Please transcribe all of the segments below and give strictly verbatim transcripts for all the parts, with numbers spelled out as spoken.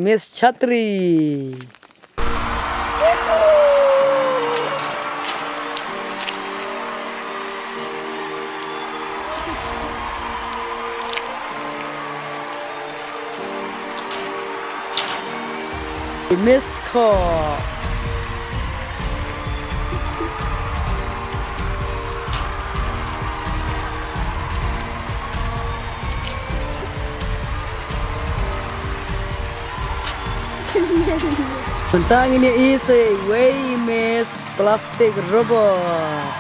Miss Chatri. Miss Kho. Mynta ngin ïa i sa iwei i Miss Plastic Robot.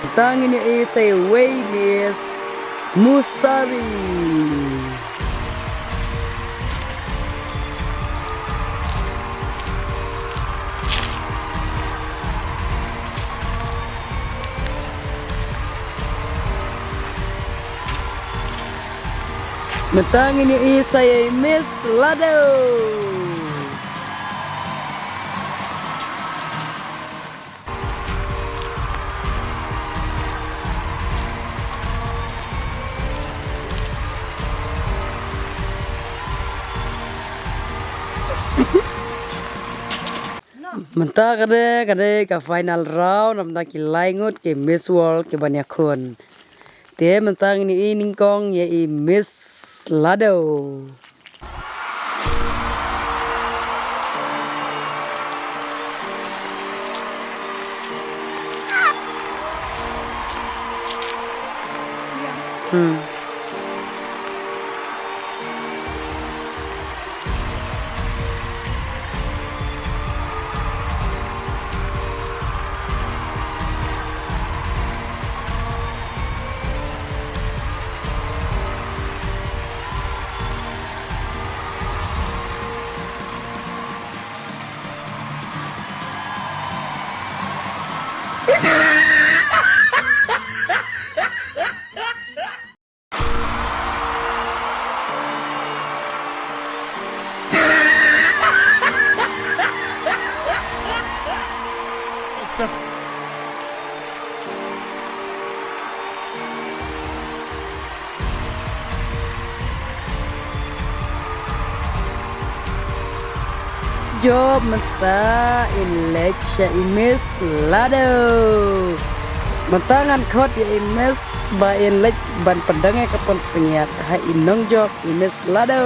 Mynta ngin ïa i sa iwei i Miss Musari. Mynta ngin ïa i sa ïa i Miss Lado. Mynta ka dei, ka dei ka final round, namar ki lai ngut ki Miss World ki ban ïakhun. Te mynta ngin ïa i nyngkong ïa i Miss Lado. Hmm. Jop mynta in leit sha i Miss Lado. Mynta ngan khot ïa i Miss ba in leit ban pyndonkam ïa ka pun synñiat ha i nongjop i Miss Lado.